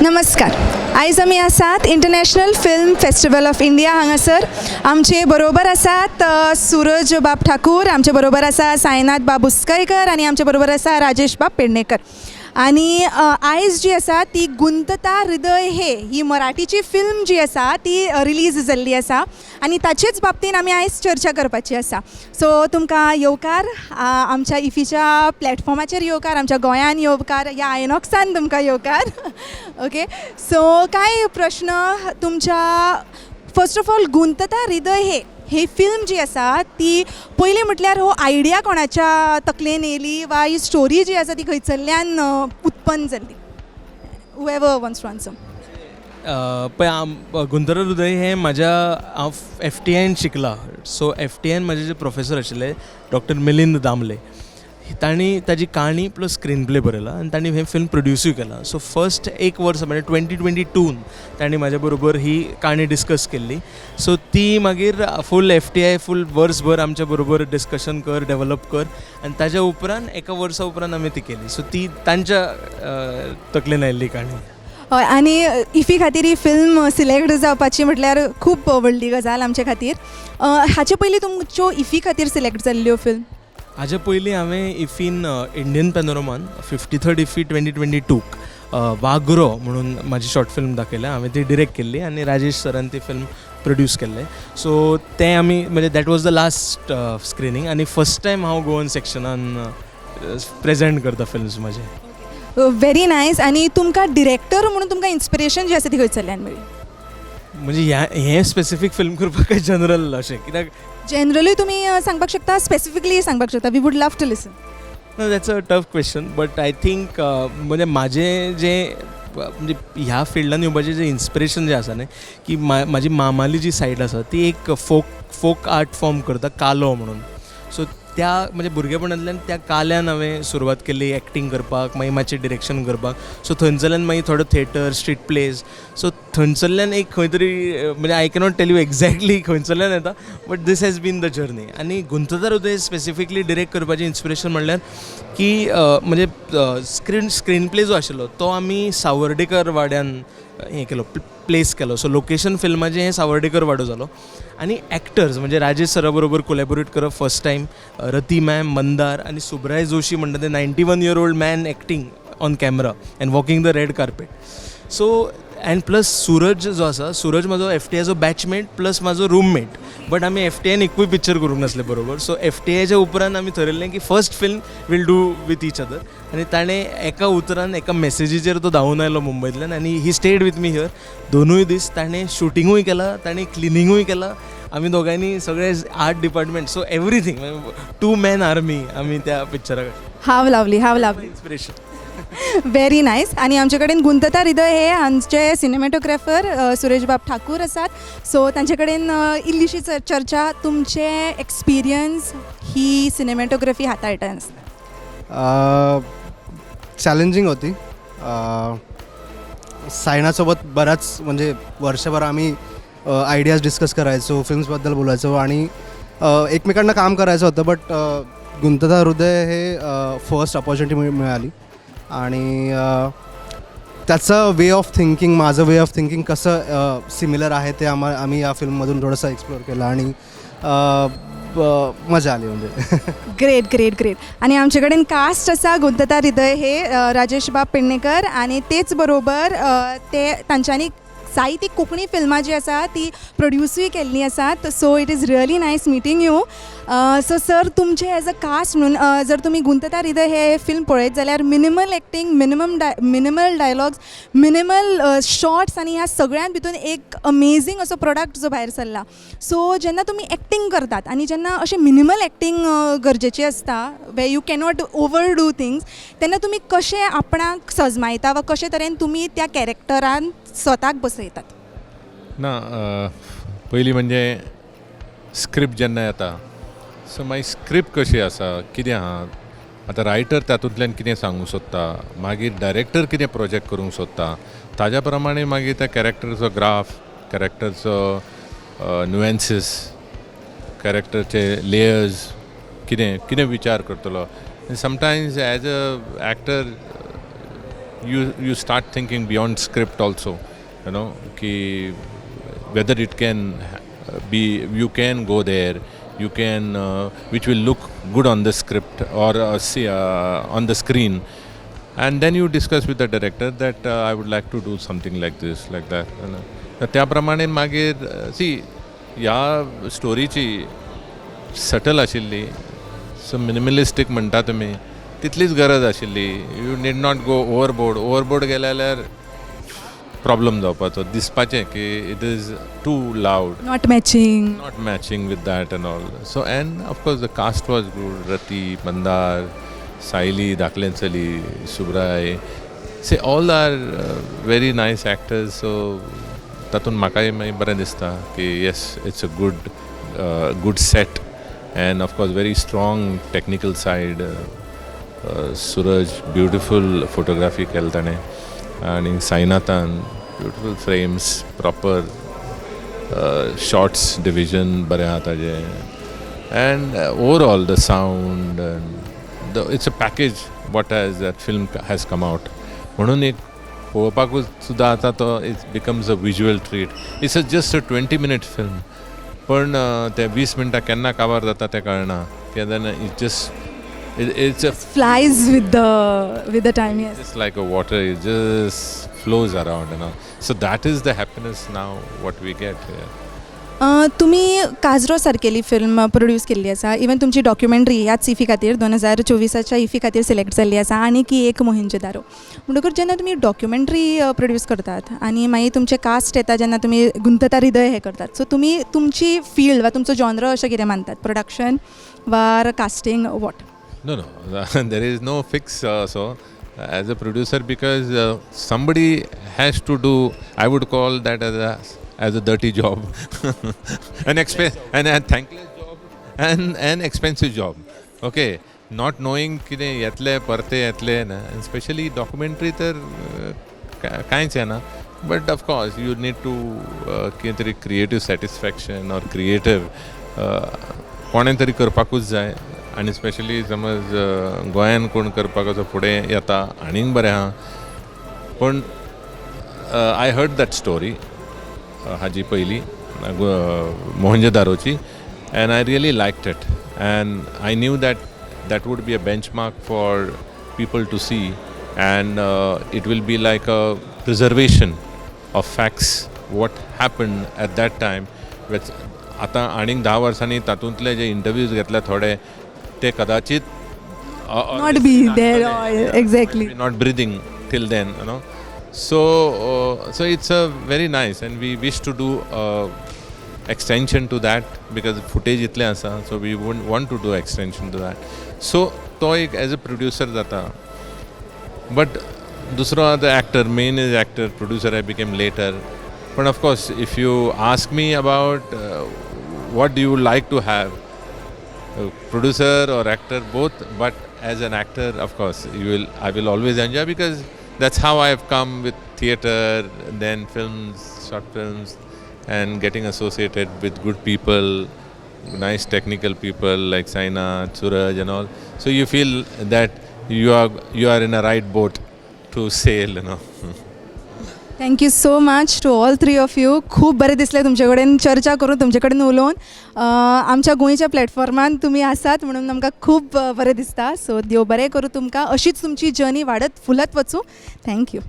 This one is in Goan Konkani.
नमस्कार. आयज आमी आसात International Film Festival of India हांगासर. आमचे बरोबर आसात सुरज बाब ठाकूर, आमचे बरोबर आसा सायनाथ बाब उसकयकर आनी आमचे बरोबर आसा राजेश बाब पेडणेकर. आनी आयज जी आसा ती गुंतता हृदय हे ही मराठीची फिल्म जी आसा ती रिलीज जाल्ली आसा आनी ताचेच बाबतीन आमी आयज चर्चा करपाची आसा. सो तुमकां येवकार, आमच्या इफीच्या प्लॅटफॉर्माचेर येवकार, आमच्या गोंयान येवकार, ह्या आयनॉक्सान तुमकां येवकार. ओके, सो कांय प्रश्न तुमच्या. फर्स्ट ऑफ ऑल, गुंतता हृदय हे ही फिल्म जी आसा ती पयलीं म्हटल्यार हो आयडिया कोणाच्या तकलेन येयली वा ही स्टोरी जी आसा ती खंयसरल्यान उत्पन्न जाल्ली? Whoever wants to answer. पळय, गुंतता हृदय हें म्हाज्या, हांव एफटीआयन शिकला. सो एफटीआयन म्हाजे जे प्रोफेसर आशिल्ले, डॉक्टर मिलिंद दामले, तांणी ताजी काणी प्लस स्क्रीन प्ले बरयला आनी तांणी हें फिल्म प्रोड्युसूय केलां. सो फर्स्ट एक वर्स, म्हणजे 2022न तांणी म्हाज्या बरोबर ही काणी डिस्कस केल्ली. सो ती मागीर फूल एफटीआय फूल वर्सभर आमच्या बरोबर डिस्कशन कर, डेवलप कर आनी ताज्या उपरांत, एका वर्सा उपरांत आमी ती केली. सो ती तांच्या तकलेन आयिल्ली काणी. हय, आनी इफी खातीर ही फिल्म सिलेक्ट जावपाची म्हटल्यार खूब व्हडली गजाल आमचे खातीर. हाचे पयलीं तुमच्यो इफी खातीर सिलेक्ट जाल्ल्यो फिल्म? हाजे पयलीं हांवें इफीन, इंडियन पॅनोरमान, 53rd IFFI 2022क वाघरो म्हणून म्हाजी शॉर्ट फिल्म दाखयल्या. हांवें ती डिरेक्ट केल्ली आनी राजेश सरान ती फिल्म प्रोड्यूस केल्लें. सो तें आमी, म्हणजे that was the last screening आनी फर्स्ट टायम हांव गोवन सेक्शनान प्रेजेंट करता फिल्म्स म्हाजे. Very nice. आनी तुमकां डिरेक्टर म्हणून तुमकां इन्स्पिरेशन जी आसा ती खंयसरल्यान मेळ्ळी? म्हणजे हें स्पेसिफीक फिल्म करपाक काय जनरल अशें कित्याक? जनरली तुमी सांगपाक शकता, स्पेसिफिकली सांगपाक शकता. We would love to listen. No, that's a tough question, but I think म्हणजे म्हाजें जें, म्हणजे ह्या फिल्डान येवपाचें जें इन्स्पिरेशन जें आसा न्ही, की म्हाजी मामाली जी सायड आसा ती एक फोक आर्ट फॉर्म करता, कालो म्हणून. सो त्या, म्हणजे भुरगेपणांतल्यान त्या काल्यान हांवें सुरवात केली एक्टींग करपाक, मागीर मातशें डिरेक्शन करपाक. सो थंयसरल्यान मागीर थोडो थिएटर, स्ट्रीट प्लेज. सो थंयसरल्यान एक खंय तरी, म्हणजे I cannot tell you exactly खंयसरल्यान येता, but this has been the journey. आनी गुंतता हृदय स्पेसिफिकली डिरेक्ट करपाचें इन्स्पिरेशन म्हणल्यार की म्हणजे स्क्रीन प्ले जो आशिल्लो तो आमी सावर्डेकर वाड्यान हें केलो, प्लेस केलो. सो लोकेशन फिल्माचें हें सावर्डेकर वाडो जालो आनी एक्टर्स म्हणजे राजेश सरा बरोबर कोलॅबोरेट करप फर्स्ट टायम, रती मॅम, मंदार आनी सुब्राय जोशी म्हणटा ते 91 year old man acting on camera and walking the red carpet. So and plus Suraj जो आसा, सूरज म्हाजो एफटीआयचो बॅचमेट प्लस म्हाजो रुममेट, बट आमी एफटीआयन एकूय पिक्चर करूंक नासले बरोबर. सो एफटीआयच्या उपरांत आमी थरयल्लें की first film we'll do with each other. आनी ताणें एका उतरान, एका मेसेजीचेर तो धांवून आयलो मुंबयतल्यान आनी he stayed with me here दोनूय दीस. ताणें शुटिंगूय केलां, ताणें क्लिनिंगूय केलां. आमी दोगांयनी सगळे art department, so everything, two man army आमी त्या पिक्चराक. How lovely, how lovely. Inspiration. Very nice. आनी आमचे कडेन गुंतता हृदय हे आमचे सिनेमॅटोग्राफर सुरेश बाब ठाकूर आसात. सो तांचे कडेन इल्लीशी चर्चा, तुमचे एक्सपिरियन्स ही सिनेमॅटोग्राफी हाताळटा आसतना. चॅलेंजिंग होती. सायनासोबत बऱ्याच, म्हणजे वर्षभर आम्ही आयडियाज डिस्कस करायचो, फिल्म्सबद्दल बोलायचो आणि एकमेकांना काम करायचं होतं. बट गुंतता हृदय हे फर्स्ट अपॉर्च्युनिटी मिळाली आणि त्याचं वे ऑफ थिंकिंग, माझं वे ऑफ थिंकिंग कसं सिमिलर आहे ते आम्ही या फिल्ममधून थोडंसं एक्सप्लोअर केलं आणि मजा आली म्हणजे. Great great great. आनी आमचे कडेन कास्ट आसा गुंतता हृदय हे, राजेश बाब पेडणेकर आनी तेच बरोबर ते तांच्यांनी जायती कोंकणी फिल्मां जी आसा ती प्रोड्युसूय केल्लीं आसात. So it is really nice meeting you. So sir, तुमचे एज अ कास्ट म्हणून जर तुमी गुंतता हृदय हे फिल्म पळयत जाल्यार minimal acting, minimal dialogues, minimal shots आनी ह्या सगळ्यां भितून एक अमेझींग असो प्रोडक्ट जो भायर सरला. सो जेन्ना तुमी एक्टींग करतात आनी जेन्ना अशें मिनिमल एक्टींग गरजेची आसता, वे you cannot over do things, तेन्ना तुमी कशें आपणाक सजमायता वा कशे तरेन तुमी त्या कॅरेक्टरान स्वताक बसयतात? ना, पयलीं म्हणजे स्क्रिप्ट जेन्ना येता, सो मागीर स्क्रिप्ट कशी आसा, कितें आहा, आतां रायटर तातूंतल्यान कितें सांगूंक सोदता, मागीर डायरेक्टर कितें प्रोजेक्ट करूंक सोदता, ताज्या प्रमाणे मागीर त्या कॅरेक्टरचो ग्राफ, कॅरेक्टरचो नुएन्सीस, कॅरेक्टरचे लेयर्स, कितें कितें विचार करतलो. Sometimes as a actor you start thinking beyond script also की whether it can be, you can go there, you can which will look good on the script or see, on the screen, and then you discuss with the director that I would like to do something like this, like that. त्या प्रमाणे मागीर सी, ह्या स्टोरीची सटल आशिल्ली, सो मिनिमलिस्टीक म्हणटा तुमी, तितलीच गरज आशिल्ली. You need not go overboard. Overboard गेले जाल्यार प्रॉब्लम जावपाचो, दिसपाचें की it is too loud. Not matching. Not matching with that and all. So, and of course, the cast was good. Rati, Mandar, Saili, धाकलें चली, Subrai. See, all are very nice actors. So, तातूंत म्हाकाय मागीर बरें दिसता की yes, it's a good set and of course very strong technical side. Suraj beautiful photography केलें ताणें आनी साईनाथान beautiful frames, proper shots division बरें आहा ताजें, and overall the sound and the it's a package what has that film has come out. म्हणून एक पळोवपाकूच सुद्दां आतां तो it becomes a visual treat. It's a just a 20 minute film, पण ते 20 मिनटां केन्ना काबार जाता तें कळना. केन्ना it just it's a Flies with the time, yes. Just like a water, it just flows around. So that is the happiness now what we get here. तुमी काजरो सारकेली फिल्म प्रोड्यूस केल्ली आसा. इवन तुमची डॉक्युमेंटरी ह्याच इफी खातीर, 2024च्या इफी खातीर सिलेक्ट जाल्ली आसा आनी की एक मोहिंजदारो. म्हणटकूच जेन्ना तुमी डॉक्युमेंटरी प्रोड्यूस करतात आनी मागीर तुमचें कास्ट येता, जेन्ना तुमी गुंतता हृदय हें करतात, सो तुमी तुमची फिल्ड वा तुमचो जॉनर अशें कितें मानतात, प्रोडक्शन वा casting, what? No, there is no fix. So, as a producer, because somebody has to do, I would call that as a dirty job, and a thankless job, and an expensive job. Okay, not knowing कितें येतलें, परतें येतलें ना, and especially documentary तर कांयच येना. But of course you need to कितें तरी क्रिएटीव सॅटिस्फॅक्शन ऑर क्रिएटीव कोणें तरी करपाकूच जाय. आनी स्पेशली समज गोंयान कोण करपाक असो फुडें येता, आनीक बरें आहा. पूण I heard that story हाजी पयलीं मोहनजोदारोची, and I really liked it, and I knew that that would be a benchmark for people to see, and it will be like a preservation of facts, what happened at that time, which आतां आनीक 10 वर्सांनी तातूंतले जे इंटरव्यूज घेतले थोडे, ते कदाचित Not be there or exactly. Not breathing till then. So it's a very nice, and we wish to do extension to that because footage इतलें आसा, so we would want to do extension to that. So तो एक एज अ प्रोड्युसर जाता, बट दुसरो आतां actor, main is actor. Producer I became later. पण of course, if you ask me about what do you like to have, producer or actor, both, but as an actor, of course, you will I will always enjoy because that's how I have come with theatre, then films, short films, and getting associated with good people, nice technical people like Sainath, Suraj and all. So you feel that you are in a right boat to sail. Thank you so much to all three of you. खूब बरें दिसलें तुमचे कडेन चर्चा करून, तुमचे कडेन उलोवन. आमच्या गोंयच्या प्लॅटफॉर्मान तुमी आसात म्हणून आमकां खूब बरें दिसता. सो देव बरें करूं तुमकां. अशीच तुमची जर्नी वाडत फुलत वचूं. Thank you.